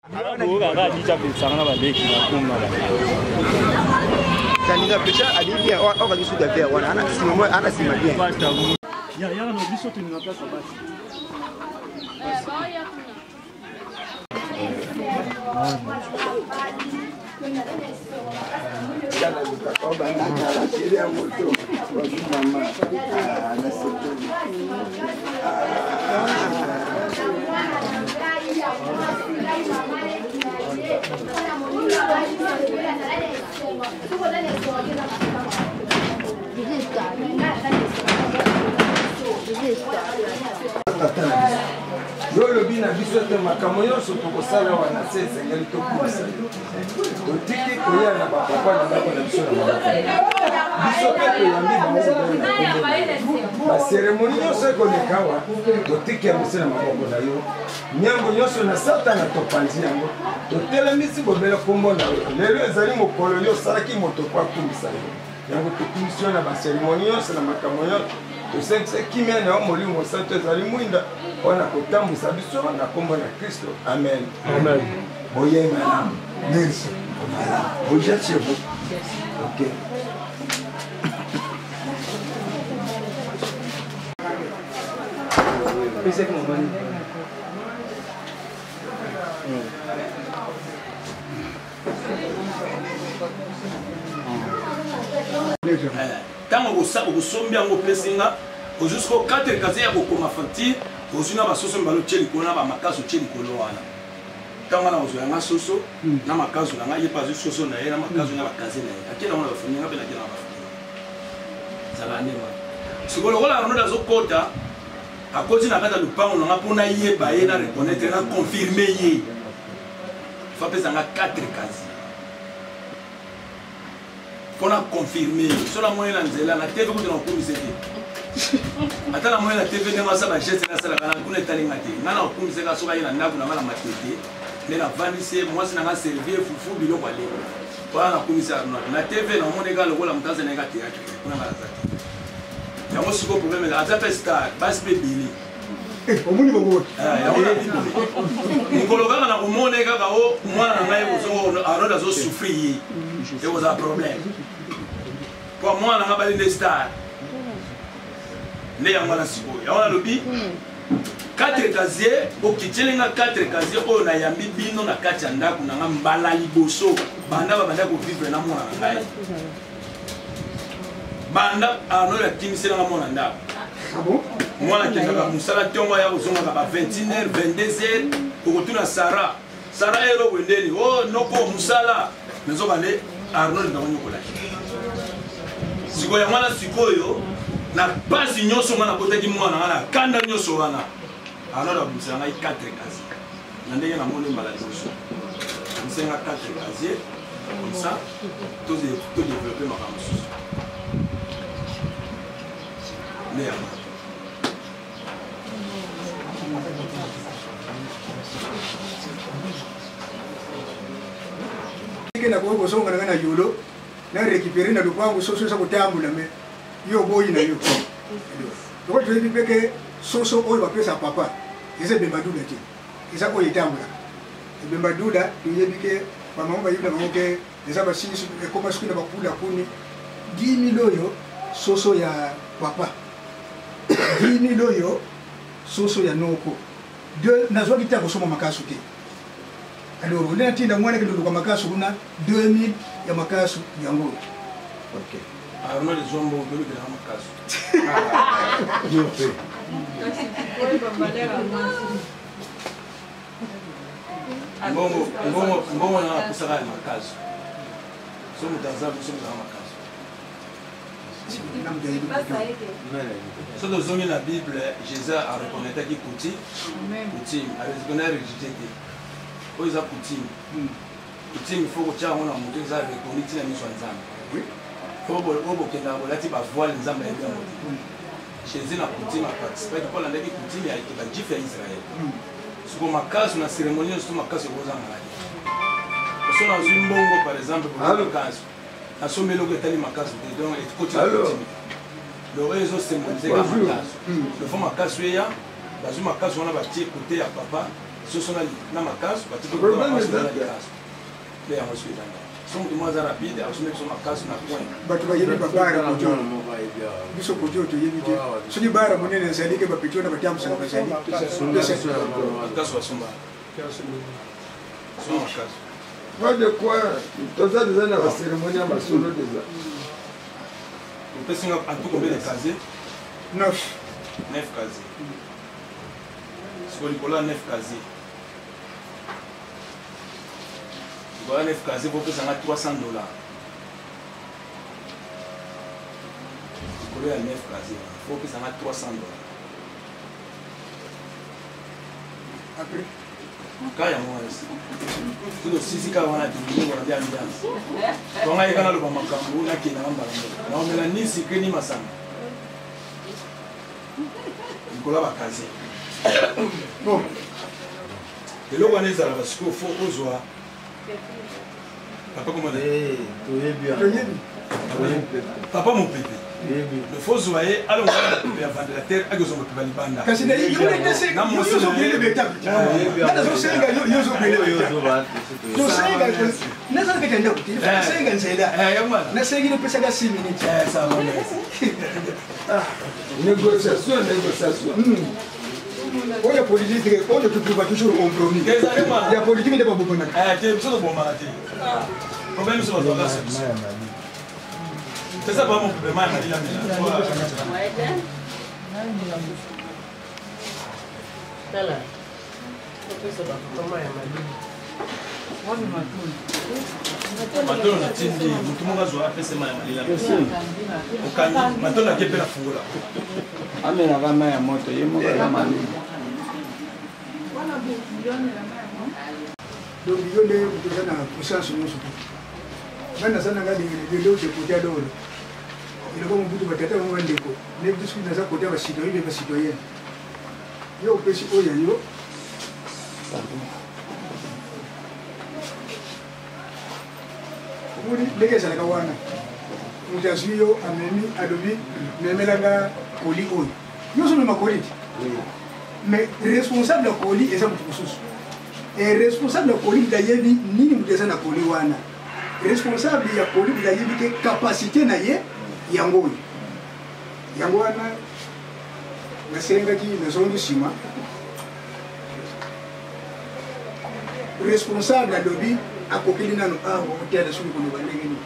Boyokaka Adija apekisaka na baleki na kumba Saninga pecha abi bien o ka suka bien wana ana sima ana sima bien. Ya ya na biso tolinga place ya basi. Tata na biso, yo olobi na biso ete makambo nyonso tokosala wana se esengeli tokumisa yo. Totiki koya na bapapa na ndako na biso na maboko biso mpe toyambi bango na kombo baseremoni nyonso ekoleka awa, totiki yango se na maboko na yo. Miango nyonso na Satana topanzi yango, totelemisi bobele nkombo na yo. Lelo ezali mokolo yo osalaki moto mpo akumisa yo. Yango tokumisi yo na baseremoni nyonso na makambo nyonso. Tosengisa kimia na yo, Molimo Mosantu ezali mwinda mpo na kotambwisa biso na nkombo na Kristo. Amen. Amen. Boyei malamu. Merci. Voilà. Vous êtes chez vous. Ok. Ntango okosombi yango, opesi nga, ozwi sikoyo 4 casier ya kokoma facture, ozwi na basoso mibale otie likolo na bamakasu otie likolo wana. Ntango wana kozwa yanga soso na makasu na ngai, ye mpe azwi soso na ye na makasu na bakaze na ye, akei nango na bafamille nga mpe nakei na bafamille. Ezalaka ndenge wana. Sikoyo lokola Arnold azokota, akoti na kati ya lopango na nga mpo nayeba ye, na reconnaître, na confirme ye, fo apesa nga 4 casier mpo na confirme ye. So namoni na nzela na TV kutu nakokumisa te, ata namoni na TV ndenge asala bageste nasalaka na kuna etali nga te. Nga nakokumisa kaka soki aye na ndako na nga na Matete, nde navandisi ye, mwasi na nga servie fufu, biloko ale wana, nakumisa Arnold. Na TV namoni kaka lokola moto azali ka théâtre, kuna nga naza te. Yango sikoyo problème aza mpe star, basi mpe ebele. Omoni bango? Mokolo kaka na komona ye kaka o mwana na ngai Arnold azosouffrir ye, ekozala problème po mwana na ngai bali nde star nde yango wana. Sikoyo yango nalobi 4 casier, okitieli nga 4 casier oyo nayambi bino na kati ya ndako na nga mbala liboso banda babanda kovivre na mwana na ngai, banda Arnold akimiselanga mwana ndako. Mwana akendaka mosala ntongo, aya kozongaka ba 21 h 22 h. Okotuna Sara, Sara ero wendeni o noko mosala nazoka nde Arnold bango nyokolaki. Sikoyo yango wana, sikoyo na pasi nyonso nga nabotaki mwana nga na kanda nyonso wana, Arnold abimisela ngai 4 casier na ndenge namoni mbala liboso. Abimisela nga 4 casier comme ça todéveloppe makambo mosusu nde yango. Ndenge nakoki kozonga na ngai na Yolo na récupérer na lopango soso eza kotambola, me yo oboyi na yo. Lokola toyebi mpe ke soso oyo bapesa papa eza ebemba duda te, eza oyo etambolaka. Ebemba duda toyebi ke bamama bayebi na bango ke eza basilisi ekoma soki na bakula kuni 10 000 oyo soso ya papa, 10 000 oyo soso ya noko. Nazwaki te akosomba makasu te. Alors nde natinda mwana kende luka makasu kuna, 2000 ya makasu yango oyo. Ok, Arnold ezwa mbongo tolukelaka makasu. Yo mpe mbongo, mbongo, mbongo na napesaka ya makasu. So moto aza biso moto aza makasu. So tozongi na Bible, Jésus areconnaîtaki coutume, coutume areconnaît religieux te. Oyo eza coutume, coutume il faut kotia yango na moto, eza reconnu ntina miso ya Nzambe. Oyo bokendaka bolati bavoile, Nzambe ayebi yango te. Jésus na coutume aparticipaki mpo alandaki coutume ya bajuif ya Israel. Siko makasu na cérémonie nyonso to makasu ekozangaka te. So nazwi mbongo par exemple makasu, nasombi eloko etali makasu te, donc ekoti na coutume. Donc oyo ezosymbolize ka makasu, lofo makasu eya, bazwi makasu wana batie kote ya papa. Soso na makasu, batiki Problème eza na te. likasu. Nde yango soki eza ndenge. So moto moko aza rapide, asombi biso makasu na coin. Bato bayebi babara kote oyo, biso kote oyo toyebi te. Soki bara monene ezali ke bapeti wana batambusaka bazali. Makasu basomba. Somba makasu. Pas de quoi, toza deja na bacérémonie ya masolo deja. Opesi nga en tout combien de casier? 9. 9 casier. Sikoyo likolo ya 9 casier. Likolo ya 9 casier bopesa nga $300. Likolo ya 9 casier wana bopesa nga $300. Après Ka yango wana si. Tuzo sisi ka wana tibini wana dia ambiance. Tonga yeka naloba makambo nakenda na mbala moko. Naomela ni sikre ni masanga. Likolo ya bakaze. Bon. Eloko wana ezalaka sikoyo fo ozwa papa komona Toyebi. Papa mopepe. Le fo ozwa ye alongola mopepe ya ventilateur akozwa mopepe ya libanda. Kasi na yo Na mosi na ye. ozokende betable. Nga nazosenga yo ozokende betable. Tosenga nazalakata ndako te, nasenga nzela. Yango wana. Nasengi nopesaka 6 minutes. Eh, ça va, merci. Négociation, négociation. Oyo ya politique, oyo totrouva toujours compromis. Ezali wana. Ya politique nde babomonaka. Eh, te biso tobomaka te. Problème biso bazwaka solution. Pesa pa mopepe mai ya malila mela. Tala, opesa bapapa mai ya malili. Matono natindi motu moko azwa apesa mai ya malila. Okangi matono ake mpe na fungola. Amelaka mai ya moto, ye moko aza malili. Donc yo nde moto oza na puissance nyonso te. Nga naza nanga lelo député aloro eloko mobutu batata bango bandeko ne biso naza kote ya bacitoyen mpe bacitoyenne. Yo opesi oyo ya yo. Omoni ndenge ezalaka wana, moto azwi yo amemi, alobi memelanga koli oyo, yo ozomema koli te, mais responsable ya koli eza moto mosusu. E responsable ya koli moto ayebi nini moto eza na koli wana. Responsable ya koli moto ayebi te capacité na ye yango oyo. Yango wana nasengaki nazongi nsima. Responsable alobi akokeli nano awa otala soki koloba ndenge nini.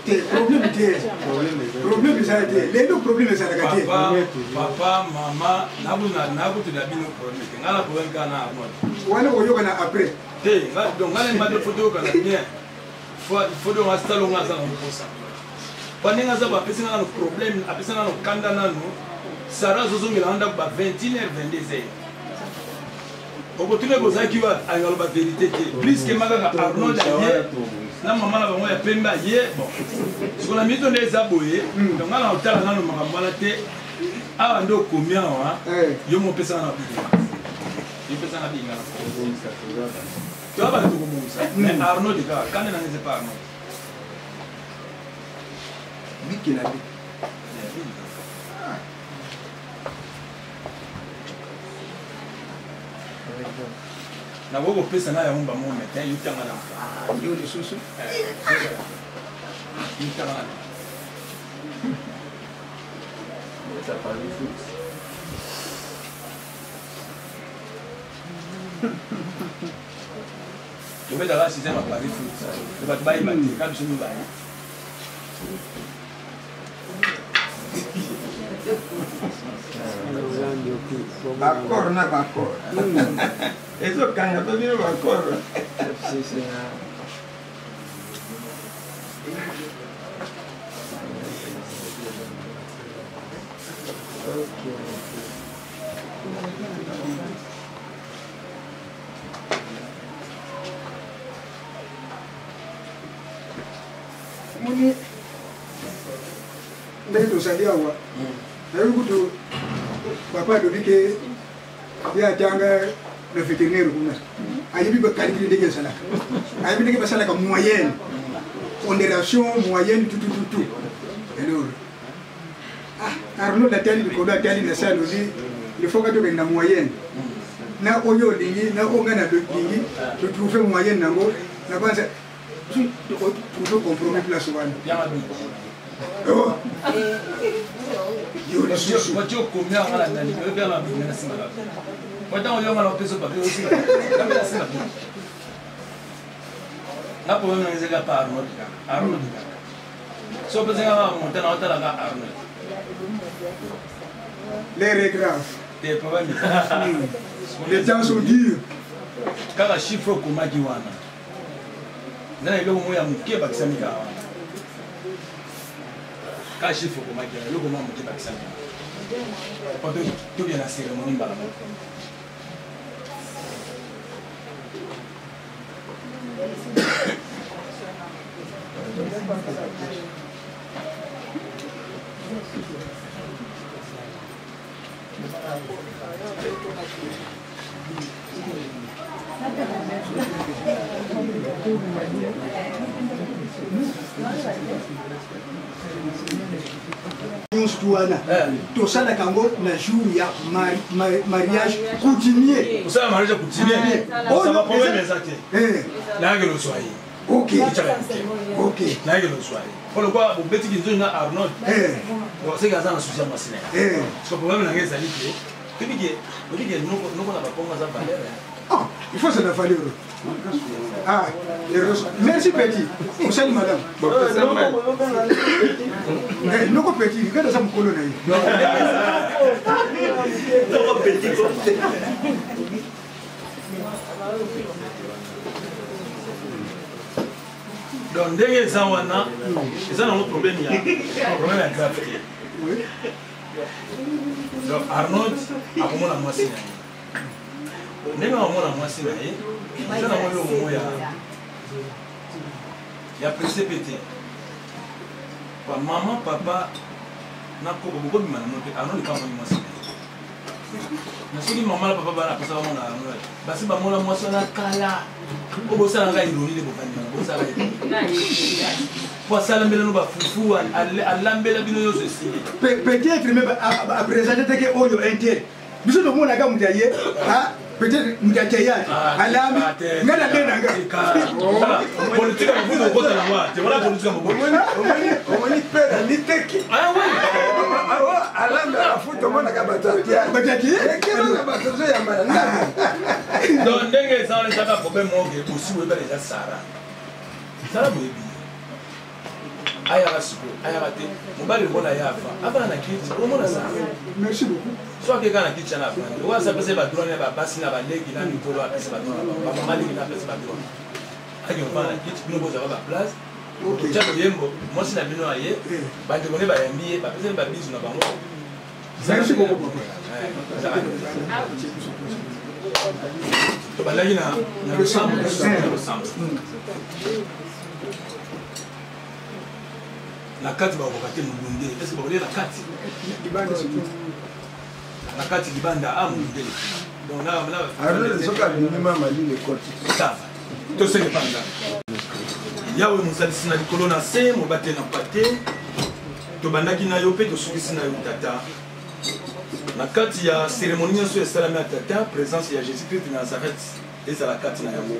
Te problème te, problème ezala te lelo, problème ezalaka te. Papa, papa, mama, nakutela bino problème te. Ngai na problème kaka na Arnold. Wana koyokana après. Te, donc ngai na mado fo toyokana bien. Fo donc asala nga aza na mposa. Pa ndenge aza bapesi nga nano problème, apesi nga nano kanda nano. Sara azozongela nga ndako ba 21h 22h. Okotuna kozalaki wa aloba vérité te. Plus que kaka Arnold aye na mama na bango ya pembe aye bon. Sikoyo na minito nde eza boye, donc nga na otala nano makambo wana te. Awa nde okomi awa, yo mo opesaka na binga. Yo opesaka na binga. Toya bato tokobongisa. Mais Arnold kaka, kanda na nga eza pa Arnold. Bikela nde. Nakoki kopesa na yango bango médecin yo tanga na. Yo lisusu. Yo tanga na. Tobetaka système ya Paris foot. Bato bayeba te, ka biso mibale. Baccord na baccord ezokanga mpe bino baccord. Omoni ndenge tozali awa, nayoki kutu papa alobi ke ye atanga na vétérinaire kuna. Ayebi bacalcule ndenge ezalaka, ayebi ndenge basalaka moyenne, pondération, moyenne, tutututu. Alors ah, Arnaud atali likolo, atali na se, alobi il faut ka tokende na moyenne na oyo olingi na oyo ngai nalingi, totrouve moyenne nango na kwanza totrouve compromis place wana. Oh. Yo lisusu Voiture okomi yango na nani oyo mpe na bina na nsima kaka ntango yo ngana opesa papier osinga na nsima nga problème nanga ezalika pa Arnold kaka, Arnold kaka. So opesa nga monta na otalaka Arnold. L'air est grave. Te, problème. Les temps sont durs. Kaka chiffre okomaki wana eza na eloko moko ya moke ebakisami kaka wana. Kaka chiffre okomaki wana, eloko moko ya moke ebakisami po tobia na cérémonie mbala moko. Nyonso tu wana tosalaka yango na jour ya mariage coutumier. Osala mariage coutumier, Oyo problème eza te. Nayaki lozwa ye. Ok. Nayaki lozwa ye po lokwa bobetiki nzoi na Arnold, seke aza na susi ya mwasi na ye. Parce que problème nanga ezali te, tobike obike noko na bakongo aza valeur. Ah, il faut se la valeur. Ah, les roses. Merci petit. Osali madame. Eh, noko petit, ngada za mukolo na ye. Noko petit. Donc ndenge eza wana, eza nango problème ya grave te. Donc Arnold akomona mwasi na ye ndenge akomona mwasi na ye, eza nango eloko moko ya presse pe te. Bamama, papa na koko bokobima na moto, Arnold ekamoni mwasi na ye. Na soki mama na papa bana apesa bamona yango, basi bamona mwasi wana kala po bosala ngai ironi nde bovandi wana, bosala po asalambela no bafufu, alambela bino nyonso, esili. Peut-être même aprésente te ke oyo intel biso tomonaka moto aye, peut-être moto ya théâtre alambi ngai na nde na nga. Politique ya mobutu okota na wa te wana, politique ya mobutu. Omoni pere miteki alambela futu, omonaka bato ya bato ya théâtre, bato ozoyamba na ndako. Donc ndenge eza wana, ezaka problème moko ke osi boyebana eza Sara. Sara boyebi ye, ayaka sikoyo, ayaka te. Mobali lokola ye ava avanda na kiti, omona Sara. Merci beaucoup. So akeka na kiti wana, avandi oyo asa apesa ye badroit na babasi na baleki na mikolo, apesa badroit na bango, bamama leki na apesa badroit, ake ovanda na kiti, bino bozwaka baplace, tya loyembo, mwasi na bino aye, bandeko nde bayambi ye, bapesa ye babizu na bango. Merci beaucoup, papa. Tobandaki na losambo, na losambo na kati bakoka te molunge. Est ce que bakolia na kati? Na kati libanda a molunge, donc Arnold soki abimi, mama lile ekoti. Ça va, tosenge panza Yawe mozalisi na likolo na se, mobateli na pate. Tobandaki na yo mpe tosukisi na yo Tata. Na kati ya cérémonie nyonso esalami ya Tata, présence ya Jésus Christ de Nazareth ezala kati na yango,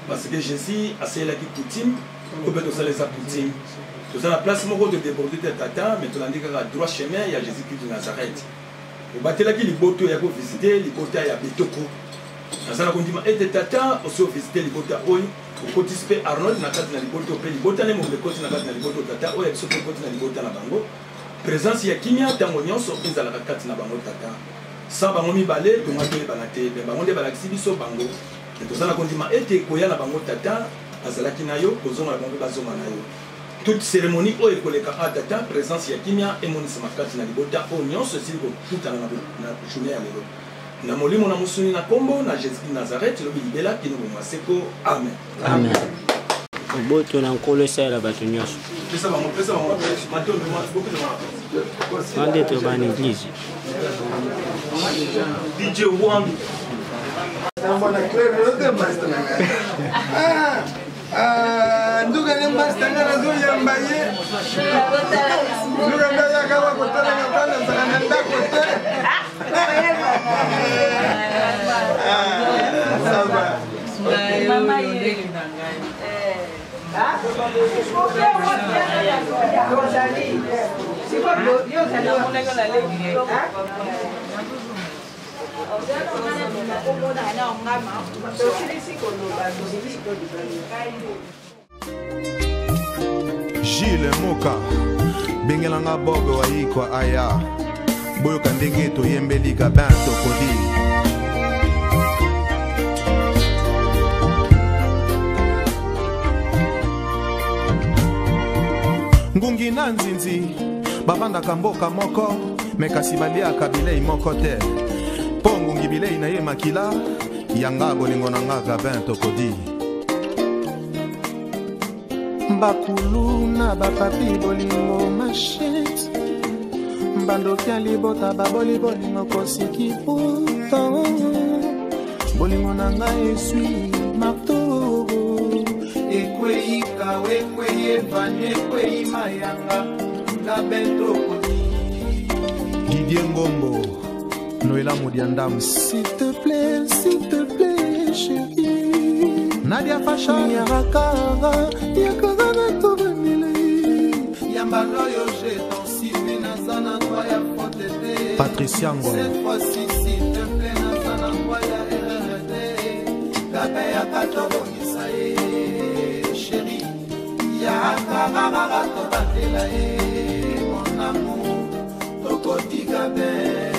parce que Jésus asalelaki coutume oyo mpe tosala eza coutume. Toza na place moko todéborde te Tata, mais tolandi kaka droit chemin ya Jésus Christ de Nazareth. Obatelaki liboto ya kovisite libota ya Betoko. Naza na kondima ete Tata osi ovisite libota oyo, okotisi mpe Arnold na kati na libota mpe libota nde moto ekoti na kati na libota. Tata oyo ya biso mpe ekoti na libota na bango. Présence ya kimia ntango nyonso ezalaka kati na bango Tata. Sa bango mibale tonga toyebana te, me bango nde balakisi biso bango. Toza na kondima ete koya na bango Tata bazalaki na yo, kozonga na bango mpe bazonga na yo. Toute cérémonie oyo ekoleka a Tata, présence ya kimia emonisama kati na libota oyo nyonso esili kokutana na journée ya lelo, na molimo na mosuni, na nkombo na Jésus de Nazareth, lobi libela kino bomwa seko, amen. Amen. Oboto na Nkolo esalela bato nyonso. Pesa bango, pesa bango matondo, bopesa bango. Wana nde toba na église. DJ One. Namona claire yo te master na ngai. Ah, ah, nduka ne master nga nazoyamba ye. Nduka nde ayaka awa kotala nga bana nzala na ndako te. Ah, ça va. Mama ye. Gilles Moka bengelanga Bob Wayikwa aya boyoka ndenge toyembeli Gabin Tokodi. Ngungi na nzinzi bavandaka mboka moko me kasi baliaka bilei moko te mpo ngungi bilei na ye makila yanga bolingo na nga Gabin Tokodi. Bakulu na bapapi bolingo machete bandoki ya libota baboli bolingo kosiki puto bolingo na ngai eswi marto ekwei kawa ekwei evani ekwei mayanga Gabin Tokodi. Didier Ngombo Noëlla Modiandam. S'il te plaît, s'il te plaît, chérie. Nadia Fasha. Yakakara, yakakara tobanile. Yambano yo je t'en supplie, naza na droit ya faute te. Patricia Ngolo. Cette fois-ci, s'il te plaît, naza na droit ya erreur te. Gabin yaka tobongisa ye, chérie. Yakakara tobatela ye, mon amour, tokoti Gabin.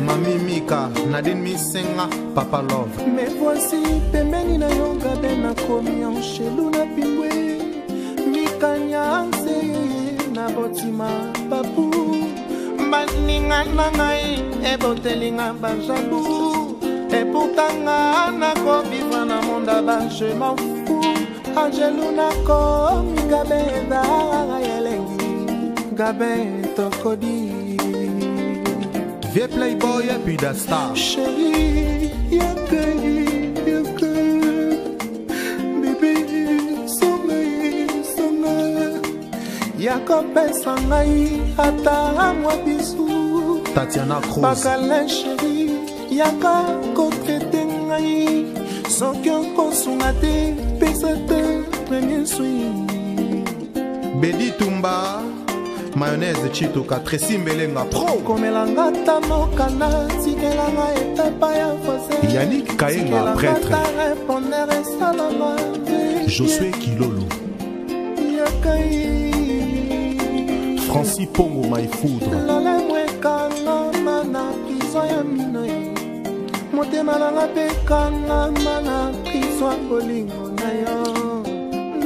Mami Mika, Nadine Misenga, Papa Love. Mais voici pembeni na yo Gabin nakomi anchelu na pingwe Mika nyanse na botima papu baninga na ngai ebotelinga bajalu eputanga nakovivre na monde ba je m'en fous Angelu nakomi Gabin eza elengi Gabin Tokodi. Vieux Playboy et puis da star. Chérie, yakai, yakai, bébé, sommeil, sommeil. Yakopesa ngai ata mwa bisu. Tatiana Cruz. Bakala chérie, yaka kotraite ngai. Soki okosunga te, pesa te premier soin. Bedi Tumba, mayonnaise Chitoka, Tracy Mbelenga Pro. Komelanga ta mokanda, tikelanga etapa ya voisin. Yannick Kayenga, prêtre. Répondeur esalanga. Josué Kilolo. Yakai. Francis Pongo My Foudre. Lolemo ekangama na prison ya mino ye. Motema nanga mpe ekangama na prison ya bolingo na yo.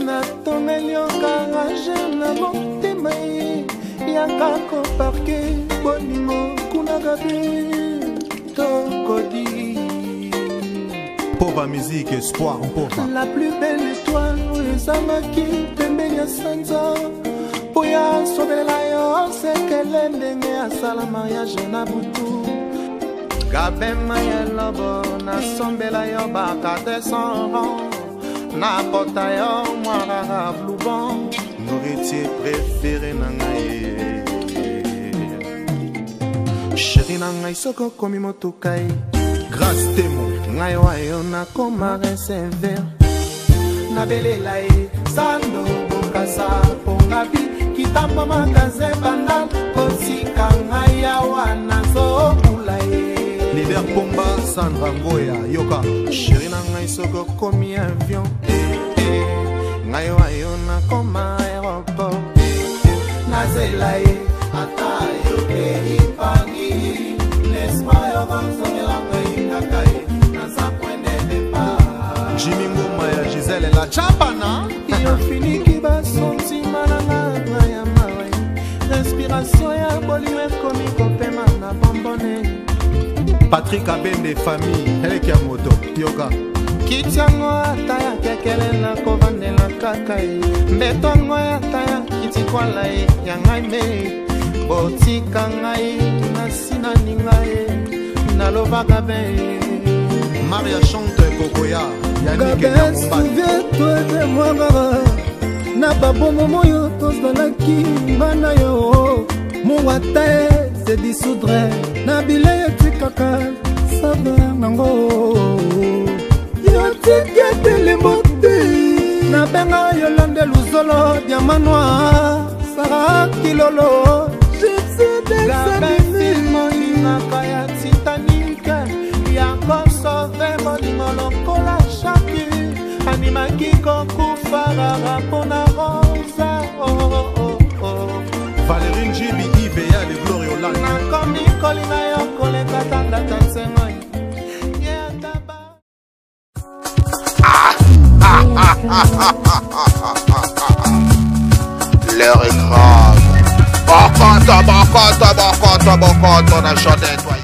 Natongeli yo garage na motema ye. Yaka koparke bolingo kuna Gabin Tokodi. Pova musique, espoir, Pova. La plus belle étoile oyo ezangaki pembeni ya sanza mpo ya asobelela yo sekele ndenge asala mariage na butu. Gabin Mayelobo nasombela yo baka 200 rang napota yo mwa rara blue-bon Nourritier préféré na ngai. Chéri na ngai soki okomi motuka ye Grâce Temo. Ngai wayo nakoma recever nabelela ye sando bokasa pongabi kitambo magasin bandal kotika ngai awa nazokula ye. Leader Pomba, Sandra Ngoya, Yoka. Chéri na ngai soki okomi avion ngai wayo nakoma aéroport nazela ye ata yokei Paris l'espoir yokozongela ngai kaka ye naza point de départ. Jimmy Ngoma ya Gisèle la Chapana. Yofiniki basontima na nganga ya mawe respiration ya bolingo ekomi kopema na bombone. Patrick Abende famille, eleki ya moto, Yoka. Kiti yango ata ya kekele nakovandela kaka ye mbeto yango ata ya kiti kwala ye ya ngai me botika ngai nasi naninga ye nalobaka be. Maria chante kokoya Yannick Gabin, souviens-toi de moi na babomo oyo tozalaki nga na yo mungwa te se dissoudre na bilei etikaka saveur nango yo tika telembo te nabenga yolande luzolo diama noir sara kilolo Molingaka ya Titanic ya kosove bolingo lokola shaki andimaki kokufa kaka mpona rosa oh, oh, oh. Valérie Njibi Iveya le Glory Hollande Nakomi kolinga yo koleka tandata nsengo. L'heure est grave. Bokoto, bokoto, bokoto, bokoto na chanter toi.